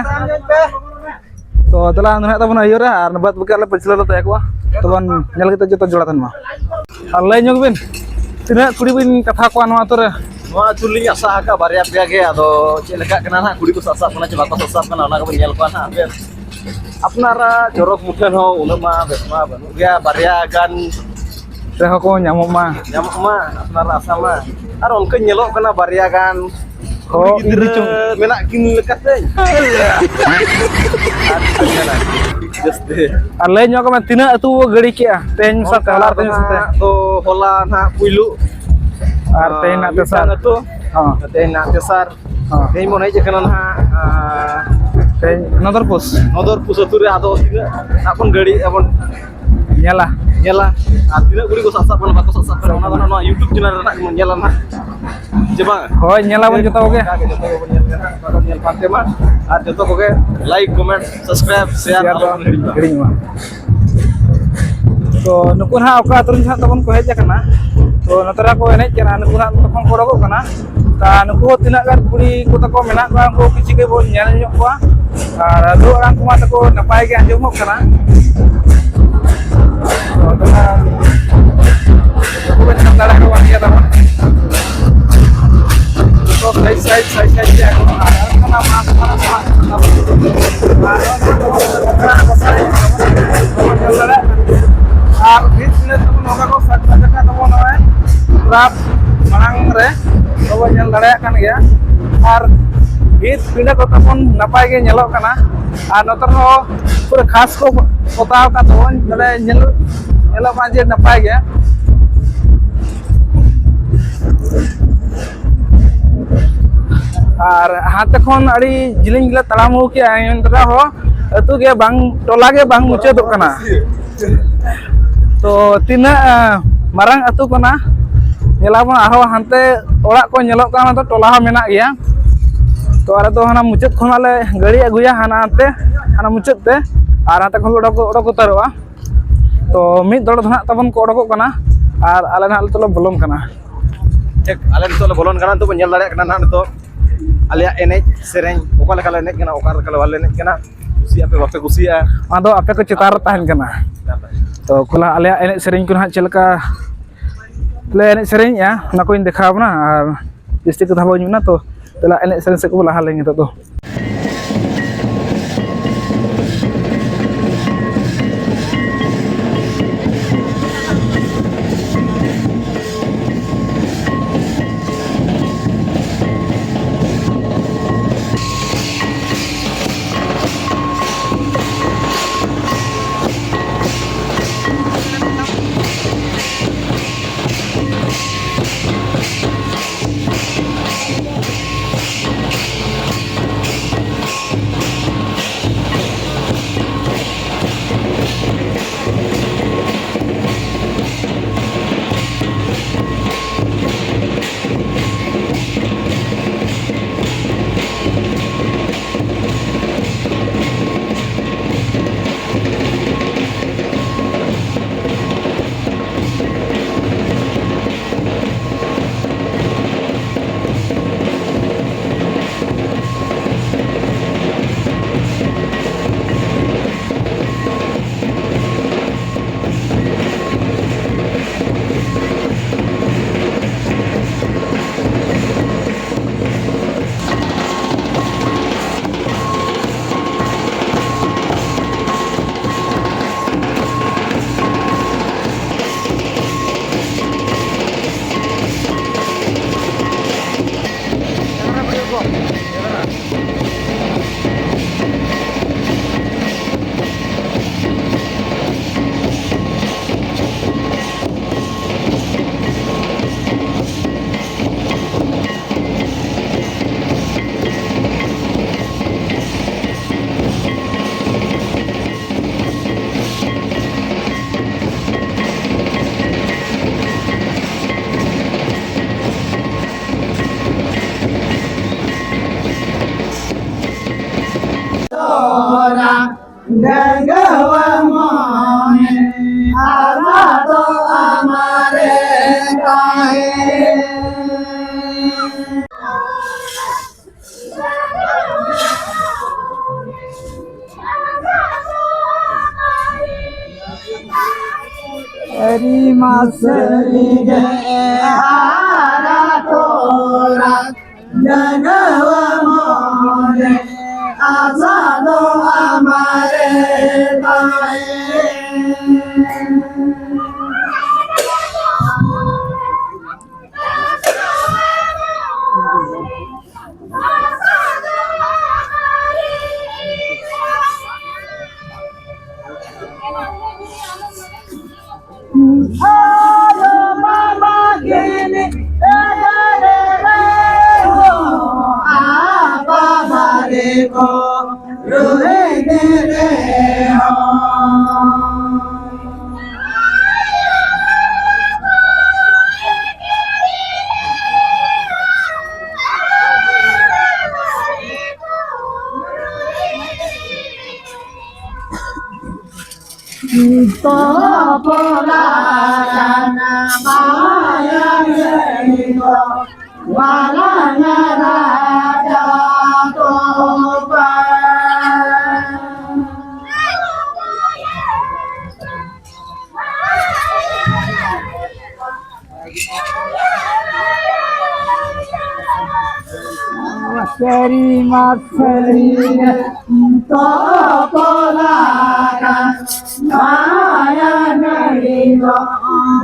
ᱛᱚ ᱫᱮᱞᱟ ᱱᱩᱱᱟᱹᱜ ᱛᱟᱵᱚᱱ ᱟᱹᱭᱩᱨᱟ ᱟᱨ ᱵᱟᱫ ᱵᱟᱹᱠᱤ ᱟᱞᱮ ᱯᱟᱹᱪᱷᱞᱟᱹ ᱨᱮ ᱛᱟᱦᱮᱸ ᱠᱚᱜᱼᱟ᱾ ᱛᱚᱵᱚᱱ ᱧᱮᱞ ᱠᱟᱛᱮ ᱡᱚᱛᱚ ᱡᱚᱲᱟ ᱛᱟᱦᱮᱱ ᱢᱟ᱾ ᱟᱨ ᱞᱟᱹᱭ ᱧᱚᱜ ᱵᱤᱱ, ᱛᱤᱱᱟᱹᱜ ᱠᱩᱲᱤ ᱵᱤᱱ ᱠᱟᱛᱷᱟ ᱠᱚᱣᱟ ᱱᱚᱣᱟ ᱟᱹᱛᱩ ᱨᱮ? ᱱᱚᱣᱟ ᱟᱹᱛᱩ ᱨᱮᱞᱤᱧ ᱟᱥᱟ ᱟᱠᱟᱫ ᱵᱟᱨᱭᱟ ᱯᱮᱭᱟ ᱜᱮ, ᱟᱫᱚ ᱪᱮᱫ ᱞᱮᱠᱟᱜ ᱠᱟᱱᱟ ᱱᱟᱦᱟᱜ, ᱠᱩᱲᱤ ᱠᱚ ᱥᱟᱵ ᱥᱟᱵ ᱠᱟᱱᱟ ᱪᱮ ᱵᱟᱠᱚ ᱥᱟᱵ ᱥᱟᱵ ᱠᱟᱱᱟ, ᱚᱱᱟ ᱜᱮᱵᱚᱱ ᱧᱮᱞ ᱠᱚᱣᱟ ᱱᱟᱦᱟᱜ᱾ ᱟᱯᱱᱟᱨᱟᱜ ᱪᱚᱨᱚᱠ ᱢᱩᱴᱷᱟᱹᱱ ᱦᱚᱸ ᱩᱱᱟᱹᱜ ᱢᱟ ᱵᱮᱥ ᱢᱟ ᱵᱟᱹᱱᱩᱜ ᱜᱮᱭᱟ, ᱵᱟᱨᱭᱟ ᱜᱟᱱ ᱨᱮᱦᱚᱸ ᱠᱚ ᱧᱟᱢᱚᱜ ᱢᱟ᱾ ᱧᱟᱢᱚᱜ ᱢᱟ, ᱟᱯᱱᱟᱨᱟᱜ ᱟᱥᱟ ᱢᱟ᱾ ᱟᱨ ᱚᱱᱠᱟ ᱧᱮᱞᱚᱜ ᱠᱟᱱᱟ ᱵᱟᱨᱭᱟ ᱜᱟᱱ ᱦᱚᱸ, ᱠᱩᱲᱤ ᱜᱤᱫᱽᱨᱟᱹ ᱤᱧ ᱪᱚᱝ᱾ ᱢᱮᱱᱟᱜ ᱠᱤᱱ ᱞᱮᱠᱟᱛᱮ᱾ ᱟᱨ ᱪᱮᱫ ᱢᱮᱱᱟ? ᱡᱟᱹᱥᱛᱤ᱾ ᱟᱨ ᱞᱟᱹᱭ ᱧᱚᱜ ᱢᱮ, ᱛᱤᱱᱟᱹᱜ ᱟᱹᱛᱩ ᱵᱚ ᱜᱟᱹᱲᱤ ᱠᱮᱜᱼᱟ ᱛᱮᱦᱮᱧ ᱢᱮᱥᱟ ᱛᱮ, ᱚᱱᱠᱟ ᱦᱚᱞᱟ ᱫᱚ ᱛᱮᱦᱮᱧ ᱢᱮᱥᱟ ᱛᱮ? ᱦᱟᱸᱜ ᱫᱚ ᱦᱚᱞᱟ ᱱᱟᱦᱟᱜ ᱯᱩᱭᱞᱩ᱾ ᱟᱨ ᱛᱮᱦᱮᱧ ᱱᱟᱜ ᱢᱤᱫᱴᱟᱝ ᱛᱮᱥᱟᱨ᱾ ᱟᱹᱛᱩ᱾ ᱦᱚᱸ᱾ ᱛᱮᱦᱮᱧ ᱱᱟᱜ ᱛᱮᱥᱟᱨ᱾ ᱦᱚᱸ᱾ ᱛᱮᱦᱮᱧ ᱵᱚᱱ ᱦᱮᱡ ᱟᱠᱟᱱᱟ ᱱᱟᱦᱟᱜ, ᱟᱨ ᱛᱮᱦᱮᱧ ᱱᱚᱫᱚᱨᱯᱩᱥ᱾ ᱱᱚᱫᱚᱨᱯᱩᱥ ᱟᱹᱛᱩ ᱨᱮ, ᱟᱫᱚ ᱛᱤᱱᱟᱹᱜ ᱱᱟᱜ ᱵᱚᱱ ᱜᱟᱹᱲᱤᱭᱮᱜᱼᱟ ᱵᱚᱱ᱾ ᱧᱮᱞᱟ᱾ ᱧᱮᱞᱟ᱾ ᱟᱨ ᱛᱤᱱᱟᱹᱜ ᱠᱩᱲᱤ ᱠᱚ ᱥᱟᱵ ᱥᱟᱵ ᱠᱟᱱᱟ, ᱵᱟᱠᱚ ᱥᱟᱵ ᱥᱟᱵ ᱠᱟᱱᱟ, ᱚᱱᱟ ᱫᱚ ᱱᱟᱜ ᱱᱚᱣᱟ YouTube ᱪᱮᱱᱮᱞ ᱨᱮ ᱱᱟᱜ ᱵᱚᱱ ᱧᱮᱞᱟ ᱱᱟᱜ᱾ ᱪᱮ ᱵᱟᱝ? ᱦᱳᱭ, ᱧᱮᱞᱟᱵᱚᱱ ᱡᱚᱛᱚ ᱠᱚᱜᱮ᱾ ᱚᱱᱠᱟ ᱜᱮ ᱡᱚᱛᱚ ᱜᱮᱵᱚᱱ ᱧᱮᱞ ᱠᱟᱱᱟ, ᱚᱱᱠᱟ ᱜᱮ ᱧᱮᱞ ᱯᱟᱱᱛᱮ ᱢᱟ᱾ ᱟᱨ ᱡᱚᱛᱚ ᱠᱚᱜᱮ like, comment, subscribe, share share ᱟᱞᱚ ᱫᱚ ᱵᱚᱱ ᱦᱤᱲᱤᱧ ᱢᱟ᱾ ᱦᱤᱲᱤᱧ ᱢᱟ᱾ ᱛᱚ ᱱᱩᱠᱩ ᱱᱟᱦᱟᱜ ᱚᱠᱟ ᱟᱹᱛᱩ ᱨᱮᱱ ᱦᱟᱸᱜ ᱛᱟᱵᱚᱱ ᱠᱚ ᱦᱮᱡ ᱟᱠᱟᱱᱟ, ᱛᱚ ᱱᱚᱛᱮ ᱨᱮ ᱠᱚ ᱮᱱᱮᱡ ᱠᱟᱱᱟ, ᱱᱩᱠᱩ ᱱᱟᱦᱟᱜ ᱛᱚᱠᱷᱚᱱ ᱠᱚ ᱚᱰᱚᱠᱚᱜ ᱠᱟᱱᱟ᱾ ᱛᱟ ᱱᱩᱠᱩ ᱦᱚᱸ ᱛᱤᱱᱟᱹᱜ ᱜᱟᱱ ᱠᱩᱲᱤ ᱠᱚ ᱛᱟᱠᱚ ᱢᱮᱱᱟᱜ ᱠᱚᱣᱟ, ᱩᱱᱠᱩ ᱠᱤᱪᱷᱩ ᱜᱮ ᱵᱚᱱ ᱧᱮᱞ ᱧᱚᱜ ᱠᱚᱣᱟ᱾ ᱟᱨ ᱨᱩ ᱟᱲᱟᱝ ᱠᱚᱢᱟ ᱛᱟᱠᱚ ᱱᱟᱯᱟᱭ ᱜᱮ ᱟᱸᱡᱚᱢᱚᱜ ᱠᱟᱱᱟ᱾ ᱛᱚ ᱛᱚᱵᱮ ᱱᱩᱠᱩ ᱵᱚᱱ ᱧᱮᱞ ᱫᱟᱲᱮ ᱟᱠᱚ ᱠᱟᱱ ᱜᱮᱭᱟ ᱛᱟᱵᱚᱱ᱾ ᱡᱚᱛᱚ side side side side ᱜᱮᱭᱟ ᱠᱚ᱾ ᱟᱨ ᱚᱱᱟ ᱢᱟᱥ ᱢᱟᱥ ᱢᱟᱥ ᱟᱨ ᱵᱷᱤᱛ ᱯᱤᱸᱰᱟᱹ ᱛᱟᱵᱚᱱ ᱱᱚᱝᱠᱟ ᱠᱚ ᱥᱟᱡᱟᱣ ᱟᱠᱟᱫ ᱛᱟᱵᱚᱱ ᱱᱚᱜᱼᱚᱭ ᱨᱟᱛ ᱢᱟᱲᱟᱝ ᱨᱮ ᱵᱚᱱ ᱧᱮᱞ ᱫᱟᱲᱮᱭᱟᱜ ᱠᱟᱱ ᱜᱮᱭᱟ᱾ ᱟᱨ ᱵᱷᱤᱛ ᱯᱤᱸᱰᱟᱹ ᱠᱚ ᱛᱟᱵᱚᱱ ᱱᱟᱯᱟᱭ ᱜᱮ ᱧᱮᱞᱚᱜ ᱠᱟᱱᱟ᱾ ᱟᱨ ᱱᱚᱛᱮ ᱨᱮᱦᱚᱸ ᱯᱩᱨᱟᱹ ᱜᱷᱟᱥ ᱠᱚ ᱯᱚᱛᱟᱣ ᱟᱠᱟᱫ ᱛᱟᱵᱚᱱ, ᱱᱚᱰᱮ ᱧᱮᱞ, ᱧᱮᱞᱚᱜ ᱠᱟᱱᱟ ᱡᱮ ᱱᱟᱯᱟᱭ ᱜᱮ᱾ ᱟᱨ ᱦᱟᱱᱛᱮ ᱠᱷᱚᱱ ᱟᱹᱰᱤ ᱡᱤᱞᱤᱧ ᱜᱮᱞᱮ ᱛᱟᱲᱟᱢ ᱟᱹᱜᱩ ᱠᱮᱜᱼᱟ, ᱮᱱ ᱨᱮᱦᱚᱸ ᱟᱹᱛᱩ ᱜᱮ ᱵᱟᱝ, ᱴᱚᱞᱟ ᱜᱮ ᱵᱟᱝ ᱢᱩᱪᱟᱹᱫᱚᱜ ᱠᱟᱱᱟ᱾ ᱛᱚ ᱛᱤᱱᱟᱹᱜ, ᱮᱸ, ᱢᱟᱨᱟᱝ ᱟᱹᱛᱩ ᱠᱟᱱᱟ, ᱧᱮᱞᱟᱵᱚᱱ ᱟᱨᱦᱚᱸ ᱦᱟᱱᱛᱮ ᱚᱲᱟᱜ ᱠᱚ ᱧᱮᱞᱚᱜ ᱠᱟᱱᱟ, ᱚᱱᱟ ᱫᱚ ᱴᱚᱞᱟ ᱦᱚᱸ ᱢᱮᱱᱟᱜ ᱜᱮᱭᱟ᱾ ᱛᱚ ᱟᱞᱮ ᱫᱚ ᱦᱟᱱᱟ ᱢᱩᱪᱟᱹᱫ ᱠᱷᱚᱱᱟᱜ ᱞᱮ ᱜᱟᱹᱲᱤ ᱟᱹᱜᱩᱭᱟ, ᱦᱟᱱᱟ ᱦᱟᱱᱛᱮ, ᱦᱟᱱᱟ ᱢᱩᱪᱟᱹᱫ ᱛᱮ, ᱟᱨ ᱦᱟᱱᱛᱮ ᱠᱷᱚᱱ ᱞᱮ ᱚᱰᱚᱠ, ᱚᱰᱚᱠ ᱩᱛᱟᱹᱨᱚᱜᱼᱟ᱾ ᱛᱚ ᱢᱤᱫ ᱫᱚᱞ ᱫᱚ ᱱᱟᱦᱟᱜ ᱛᱟᱵᱚᱱ ᱠᱚ ᱚᱰᱚᱠᱚᱜ ᱠᱟᱱᱟ, ᱟᱨ ᱟᱞᱮ ᱱᱟᱦᱟᱜ ᱱᱤᱛᱚᱜ ᱞᱮ ᱵᱚᱞᱚᱱ ᱠᱟᱱᱟ᱾ ᱴᱷᱤᱠ, ᱟᱞᱮ ᱱᱤᱛᱚᱜ ᱞᱮ ᱵᱚᱞᱚᱱ ᱠᱟᱱᱟ᱾ ᱱᱤᱛᱚᱜ ᱵᱚᱱ ᱧᱮᱞ ᱫᱟᱲᱮᱭᱟᱜ ᱠᱟᱱᱟ ᱱᱟᱦᱟᱜ ᱱᱤᱛᱚᱜ ᱟᱞᱮᱭᱟᱜ ᱮᱱᱮᱡ ᱥᱮᱨᱮᱧ, ᱚᱠᱟ ᱞᱮᱠᱟ ᱞᱮ ᱮᱱᱮᱡ ᱠᱟᱱᱟ, ᱚᱠᱟ ᱞᱮᱠᱟ ᱞᱮ ᱵᱟᱞᱮ ᱮᱱᱮᱡ ᱠᱟᱱᱟ, ᱠᱩᱥᱤᱭᱟᱜ ᱟᱯᱮ ᱵᱟᱯᱮ ᱠᱩᱥᱤᱭᱟᱜᱼᱟ, ᱚᱱᱟ ᱫᱚ ᱟᱯᱮ ᱠᱚ ᱪᱮᱛᱟᱱ ᱨᱮ ᱛᱟᱦᱮᱱ ᱠᱟᱱᱟ᱾ ᱛᱚ ᱠᱷᱚᱞᱟ ᱟᱞᱮᱭᱟᱜ ᱮᱱᱮᱡ ᱥᱮᱨᱮᱧ ᱠᱚ ᱱᱟᱦᱟᱜ ᱪᱮᱫ ᱞᱮᱠᱟ ᱞᱮ ᱮᱱᱮᱡ ᱥᱮᱨᱮᱧᱮᱜᱼᱟ, ᱚᱱᱟ ᱠᱚᱧ ᱫᱮᱠᱷᱟᱣ ᱵᱚᱱᱟ᱾ ᱟᱨ ᱡᱟᱹᱥᱛᱤ ᱠᱟᱛᱷᱟ ᱵᱟᱹᱧ ᱢᱮᱱᱟ, ᱛᱚ ᱫᱮᱞᱟ ᱮᱱᱮᱡ ᱥᱮᱨᱮᱧ ᱥᱮᱫ ᱠᱚ ᱞᱟᱦᱟ ᱞᱮᱱ ᱱᱤᱛᱚᱜ ᱫᱚ᱾ ᱰᱟᱸᱜᱟᱣᱟ ᱢᱚᱱᱮ ᱟᱥᱟ ᱫᱚ ᱟᱢᱟᱨᱮ ᱛᱟᱦᱮᱸ᱾ ᱥᱟᱹᱨᱤ ᱢᱟ ᱥᱟᱹᱨᱤ ᱜᱮ ᱦᱟᱨᱟ ᱛᱚᱨᱟ ᱰᱟᱸᱜᱟᱣᱟ ᱢᱚᱱᱮ ᱟᱥᱟ ᱫᱚ ᱟᱢᱟᱨᱮ ᱛᱟᱦᱮᱸ᱾ ᱥᱟᱹᱨᱤ ᱢᱟ ᱥᱟᱹᱨᱤ ᱜᱮ ᱛᱚᱯᱚᱞ ᱟᱠᱟᱱ ᱢᱟᱭᱟ ᱱᱟᱹᱲᱤ ᱫᱚ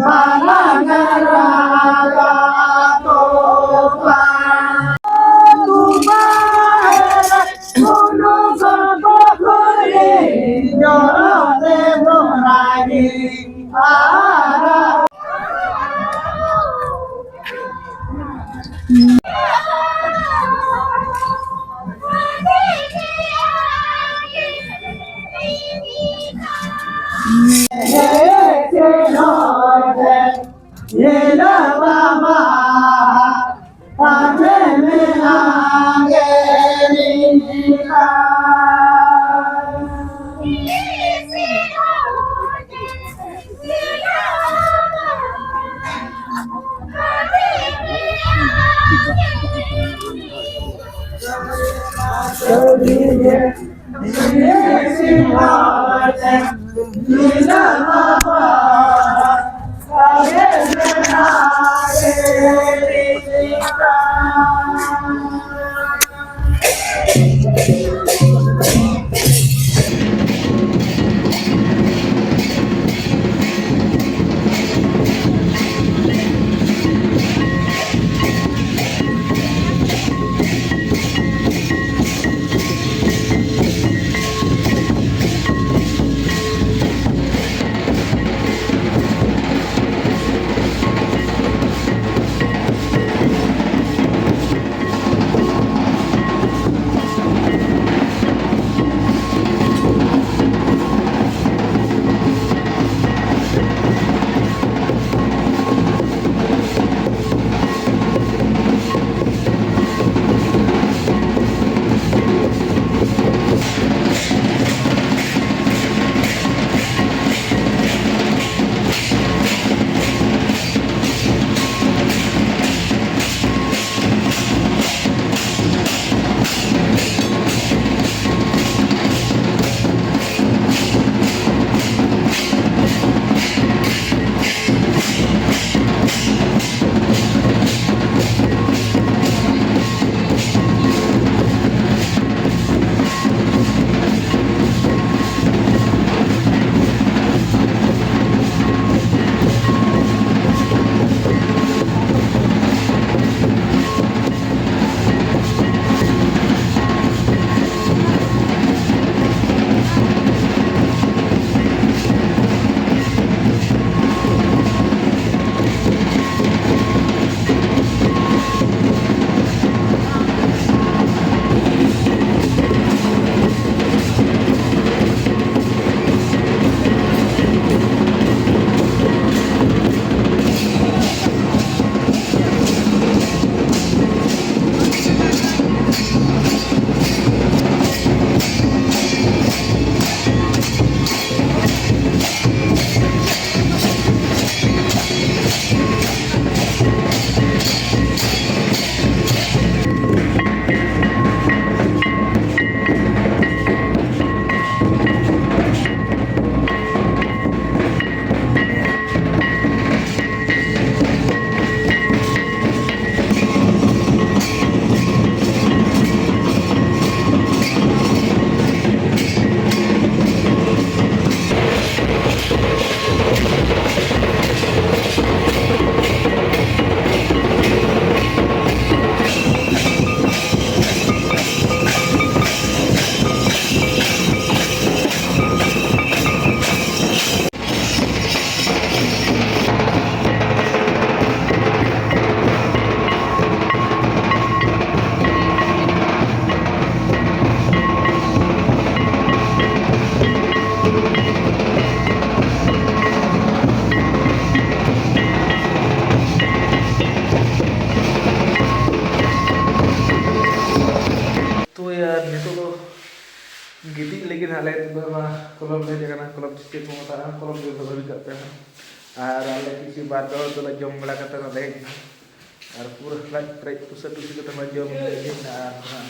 ᱵᱟᱞᱟᱝ ᱨᱟᱜᱟ ᱛᱚᱯᱟ᱾ ᱛᱚᱯᱟ ᱩᱱᱩᱢ ᱠᱚ ᱯᱩᱠᱷᱨᱤ ᱡᱚᱨᱚ ᱛᱮ ᱢᱚᱨᱟᱜᱤ ᱟᱨ ᱟᱨ ᱱᱤᱛᱚᱜ ᱫᱚ ᱜᱤᱛᱤᱡ ᱞᱟᱹᱜᱤᱫ ᱦᱟᱸᱜ ᱞᱮ ᱱᱤᱛᱚᱜ ᱢᱟ ᱠᱚᱞᱚᱢ ᱞᱮ ᱦᱮᱡ ᱟᱠᱟᱱᱟ, ᱠᱚᱞᱚᱢ ᱪᱮᱫ ᱠᱚ ᱢᱮᱛᱟᱜᱼᱟ, ᱠᱚᱞᱚᱢ ᱡᱚᱢ ᱫᱚ ᱵᱷᱟᱹᱜᱤ ᱠᱟᱜ ᱯᱮ ᱦᱟᱸᱜ᱾ ᱟᱨ ᱟᱞᱮ ᱠᱤᱪᱷᱩ ᱵᱟᱨ ᱯᱮ ᱦᱚᱲ ᱫᱚᱞᱮ ᱡᱚᱢ ᱵᱟᱲᱟ ᱠᱟᱛᱮ ᱱᱚᱰᱮ ᱦᱮᱡ ᱮᱱᱟ᱾ ᱟᱨ ᱯᱩᱨᱟᱹ ᱞᱟᱡ ᱯᱮᱨᱮᱡ ᱯᱩᱥᱟᱹ ᱴᱩᱥᱟᱹ ᱠᱟᱛᱮ ᱢᱟ ᱡᱚᱢ ᱦᱩᱭ ᱮᱱᱟ᱾ ᱟᱨ ᱦᱟᱸᱜ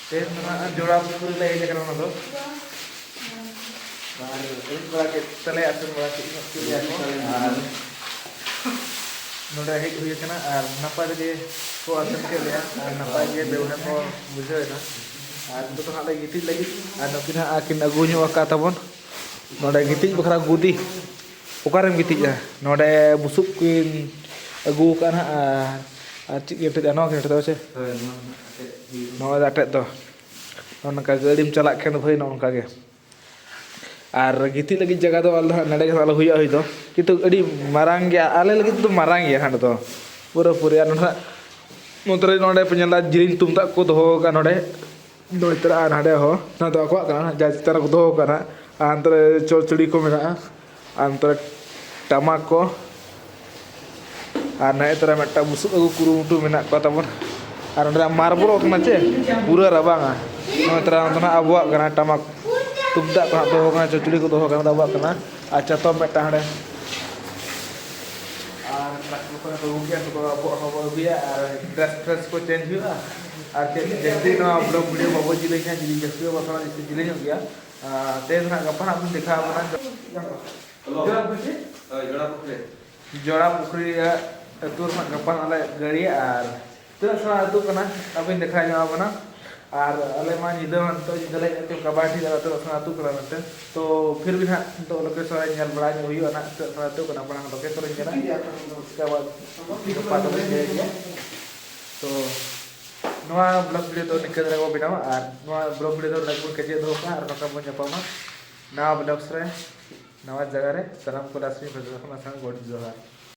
ᱛᱮᱦᱮᱧ ᱫᱚ ᱦᱟᱸᱜ ᱡᱚᱲᱟ ᱯᱩᱠᱷᱨᱤ ᱞᱮ ᱦᱮᱡ ᱟᱠᱟᱱᱟ ᱚᱱᱟ ᱫᱚ᱾ ᱟᱨ ᱟᱹᱭᱩᱵ ᱵᱮᱲᱟ ᱠᱮᱫ ᱛᱮᱞᱮ ᱟᱹᱥᱩᱞ ᱵᱟᱲᱟ ᱠᱮᱫ ᱧᱚᱜ ᱠᱮᱫ ᱞᱮᱭᱟ ᱠᱚ᱾ ᱟᱨ ᱱᱚᱰᱮ ᱦᱮᱡ ᱦᱩᱭ ᱟᱠᱟᱱᱟ ᱟᱨ ᱱᱟᱯᱟᱭ ᱨᱮᱜᱮ ᱠᱚ ᱟᱹᱥᱩᱞ ᱠᱮᱫ ᱞᱮᱭᱟ ᱟᱨ ᱱᱟᱯᱟᱭ ᱜᱮ ᱵᱮᱣᱦᱟᱨ ᱠᱚ ᱵᱩᱡᱷᱟᱹᱣ ᱮᱱᱟ᱾ ᱟᱨ ᱱᱤᱛᱚᱜ ᱫᱚ ᱦᱟᱸᱜ ᱞᱮ ᱜᱤᱛᱤᱡ ᱞᱟᱹᱜᱤᱫ᱾ ᱟᱨ ᱱᱩᱠᱤᱱ ᱦᱟᱸᱜ ᱟᱹᱠᱤᱱ ᱟᱹᱜᱩ ᱧᱚᱜ ᱟᱠᱟᱫ ᱛᱟᱵᱚᱱ ᱱᱚᱰᱮ ᱜᱤᱛᱤᱡ ᱵᱟᱠᱷᱨᱟ ᱜᱩᱫᱤ᱾ ᱚᱠᱟᱨᱮᱢ ᱜᱤᱛᱤᱡᱼᱟ? ᱱᱚᱰᱮ ᱵᱩᱥᱩᱵ ᱠᱤᱱ ᱟᱹᱜᱩ ᱟᱠᱟᱫᱼᱟ ᱦᱟᱸᱜ᱾ ᱟᱨ, ᱟᱨ ᱪᱮᱫ ᱠᱤᱱ ᱟᱴᱮᱫᱼᱟ? ᱱᱚᱣᱟ ᱠᱤᱱ ᱟᱴᱮᱫᱼᱟ ᱥᱮ? ᱦᱳᱭ, ᱱᱚᱣᱟ ᱟᱴᱮᱫ ᱦᱩᱭᱩᱜᱼᱟ᱾ ᱱᱚᱣᱟ ᱫᱚ ᱟᱴᱮᱫ ᱫᱚ ᱱᱚᱜᱼᱚ ᱱᱚᱝᱠᱟ ᱜᱟᱹᱰᱤᱢ ᱪᱟᱞᱟᱜ ᱠᱷᱟᱱ ᱫᱚ ᱵᱷᱟᱹᱭ ᱱᱚᱜᱼᱚ ᱱᱚᱝᱠᱟ ᱜᱮ᱾ ᱟᱨ ᱜᱤᱛᱤᱡ ᱞᱟᱹᱜᱤᱫ ᱡᱟᱭᱜᱟ ᱫᱚ ᱟᱞᱮ ᱫᱚ ᱦᱟᱸᱜ ᱱᱚᱰᱮ ᱜᱮ ᱦᱟᱸᱜ ᱞᱮ ᱦᱩᱭᱩᱜᱼᱟ ᱦᱩᱭ ᱫᱚ, ᱠᱤᱱᱛᱩ ᱟᱹᱰᱤ ᱢᱟᱨᱟᱝ ᱜᱮᱭᱟ, ᱟᱞᱮ ᱞᱟᱹᱜᱤᱫ ᱫᱚ ᱢᱟᱨᱟᱝ ᱜᱮᱭᱟ ᱦᱟᱸᱰᱮ ᱫᱚ ᱯᱩᱨᱟᱹᱯᱩᱨᱤ᱾ ᱟᱨ ᱱᱚᱰᱮ ᱱᱚᱛᱮ ᱨᱮ ᱱᱚᱰᱮ ᱯᱮ ᱧᱮᱞ ᱮᱫᱟ ᱡᱮᱞᱮᱧ ᱛᱩᱢᱫᱟᱜ ᱠᱚ ᱫᱚᱦᱚ ᱟᱠᱟᱫᱼᱟ ᱱᱚᱰᱮ, ᱱᱚᱛᱮ ᱨᱮ ᱟᱨ ᱦᱟᱸᱰᱮ ᱦᱚᱸ, ᱱᱚᱣᱟ ᱫᱚ ᱟᱠᱚᱣᱟᱜ ᱠᱟᱱᱟ, ᱡᱟᱦᱟᱸ ᱪᱮᱛᱟᱱ ᱨᱮᱠᱚ ᱫᱚᱦᱚ ᱟᱠᱟᱫᱼᱟ᱾ ᱟᱨ ᱱᱚᱛᱮ ᱨᱮ ᱪᱚᱲᱪᱚᱲᱤ ᱠᱚ ᱢᱮᱱᱟᱜᱼᱟ, ᱟᱨ ᱱᱚᱛᱮ ᱨᱮ ᱴᱟᱢᱟᱠ ᱠᱚ, ᱟᱨ ᱱᱚᱜᱼᱚᱭ ᱛᱚᱨᱟ ᱢᱤᱫᱴᱟᱝ ᱵᱩᱥᱩᱵ ᱟᱹᱜᱩ ᱠᱩᱨᱩᱢᱩᱴᱩ ᱢᱮᱱᱟᱜ ᱠᱚᱣᱟ ᱛᱟᱵᱚᱱ᱾ ᱟᱨ ᱱᱚᱸᱰᱮ ᱢᱟᱨᱵᱚᱞᱚᱜ ᱠᱟᱱᱟ ᱪᱮ, ᱯᱩᱨᱟᱹ ᱨᱟᱵᱟᱝᱟ᱾ ᱱᱚᱜᱼᱚᱭ ᱛᱚᱨᱟ ᱚᱱᱛᱮ ᱱᱟᱜ ᱟᱵᱚᱣᱟᱜ ᱠᱟᱱᱟ, ᱴᱟᱢᱟᱠ ᱛᱩᱢᱫᱟᱜ ᱠᱚ ᱦᱟᱸᱜ ᱫᱚᱦᱚ ᱠᱟᱱᱟ, ᱪᱚᱪᱲᱤ ᱠᱚ ᱫᱚᱦᱚ ᱠᱟᱱᱟ, ᱟᱵᱚᱣᱟᱜ ᱠᱟᱱᱟ᱾ ᱟᱨ ᱪᱟᱛᱚᱢ ᱢᱤᱫᱴᱟᱝ ᱦᱟᱸᱰᱮ᱾ ᱟᱨ ᱴᱨᱟᱠᱴᱚᱨ ᱠᱚᱨᱮ ᱠᱚ ᱟᱹᱜᱩ ᱠᱮᱜᱼᱟ, ᱱᱤᱛᱚᱜ ᱫᱚ ᱟᱵᱚᱣᱟᱜ ᱦᱚᱸᱵᱚ ᱟᱹᱜᱩᱭᱟ ᱟᱨ ᱰᱨᱮᱥ ᱯᱷᱨᱮᱥ ᱠᱚ ᱪᱮᱧᱡᱽ ᱦᱩᱭᱩᱜᱼᱟ᱾ ᱟᱨ ᱪᱮᱫ ᱡᱟᱹᱥᱛᱤ ᱱᱚᱣᱟ ᱵᱞᱚᱜ ᱵᱷᱤᱰᱤᱭᱳ ᱵᱟᱵᱚ ᱡᱤᱞᱤᱧᱟ, ᱡᱩᱫᱤ ᱡᱟᱹᱥᱛᱤ ᱵᱟᱵᱚ ᱥᱟᱱᱟ, ᱡᱟᱹᱥᱛᱤ ᱡᱤᱞᱤᱧᱚᱜ ᱜᱮᱭᱟ᱾ ᱟᱨ ᱛᱮᱦᱮᱧ ᱫᱚ ᱦᱟᱸᱜ ᱜᱟᱯᱟ ᱦᱟᱸᱜ ᱵᱚᱱ ᱫᱮᱠᱷᱟᱣ ᱟᱵᱚᱱᱟ᱾ ᱦᱮᱞᱳ᱾ ᱦᱳᱭ, ᱡᱚᱲᱟ ᱯᱩᱠᱷᱨᱤ᱾ ᱡᱚᱲᱟ ᱯᱩᱠᱷᱨᱤ ᱨᱮᱭᱟᱜ ᱟᱹᱛᱩ ᱨᱮ ᱦᱟᱸᱜ ᱜᱟᱯᱟ ᱦᱟᱸᱜ ᱞᱮ ᱜᱟᱹᱲᱤᱭᱟ ᱟᱨ ᱛᱤᱱᱟᱹᱜ ᱥᱮᱬᱟ ᱟᱹᱛᱩ ᱠᱟᱱᱟ ᱟᱵᱚᱧ ᱫᱮᱠᱷᱟᱣ ᱧᱚᱜ ᱟᱵᱚᱱᱟ᱾ ᱟᱨ ᱟᱞᱮ ᱢᱟ ᱧᱤᱫᱟᱹ ᱢᱟ ᱱᱤᱛᱚᱜ ᱧᱤᱫᱟᱹ ᱞᱮ ᱦᱮᱡ ᱮᱱᱟ, ᱛᱤᱱᱟᱹᱜ ᱥᱮᱬᱟ ᱟᱹᱛᱩ ᱠᱟᱱᱟ ᱢᱮᱱᱛᱮ᱾ ᱛᱚ ᱯᱷᱤᱨ ᱵᱷᱤ ᱦᱟᱸᱜ ᱱᱤᱛᱚᱜ ᱞᱳᱠᱮᱥᱚᱱ ᱨᱮ ᱧᱮᱞ ᱵᱟᱲᱟ ᱧᱚᱜ ᱦᱩᱭᱩᱜᱼᱟ ᱱᱟᱜ, ᱛᱤᱱᱟᱹᱜ ᱥᱮᱬᱟ ᱟᱹᱛᱩ ᱠᱟᱱᱟ, ᱢᱟᱲᱟᱝ ᱞᱳᱠᱮᱥᱚᱱ ᱨᱮ ᱧᱮᱞᱟ᱾ ᱩᱥᱠᱮ ᱵᱟᱫ ᱜᱟᱯᱟ ᱫᱚ ᱞᱮ ᱤᱭᱟᱹᱭ ᱜᱮᱭᱟ᱾ ᱛᱚ ᱱᱚᱣᱟ ᱵᱞᱚᱜ ᱵᱷᱤᱰᱤᱭᱳ ᱫᱚ ᱱᱤᱝᱠᱟᱹ ᱫᱷᱟᱨᱟ ᱵᱚ ᱵᱮᱱᱟᱣᱟ ᱟᱨ ᱱᱚᱣᱟ ᱵᱞᱚᱜ ᱵᱷᱤᱰᱤᱭᱳ ᱫᱚ ᱱᱚᱰᱮ ᱜᱮᱵᱚᱱ ᱠᱮᱪᱮᱫ ᱫᱚᱦᱚ ᱠᱟᱜᱼᱟ ᱟᱨ ᱱᱚᱝᱠᱟ ᱵᱚᱱ ᱧᱟᱯᱟᱢᱟ ᱱᱟᱣᱟ ᱵᱞᱚᱜᱥ ᱨᱮ, ᱱᱟᱣᱟ ᱡᱟᱭᱜᱟ ᱨᱮ᱾ ᱥᱟᱱᱟᱢ ᱠᱚ ᱞᱟᱥᱴ ᱨᱮ ᱡᱚᱦᱟᱨ᱾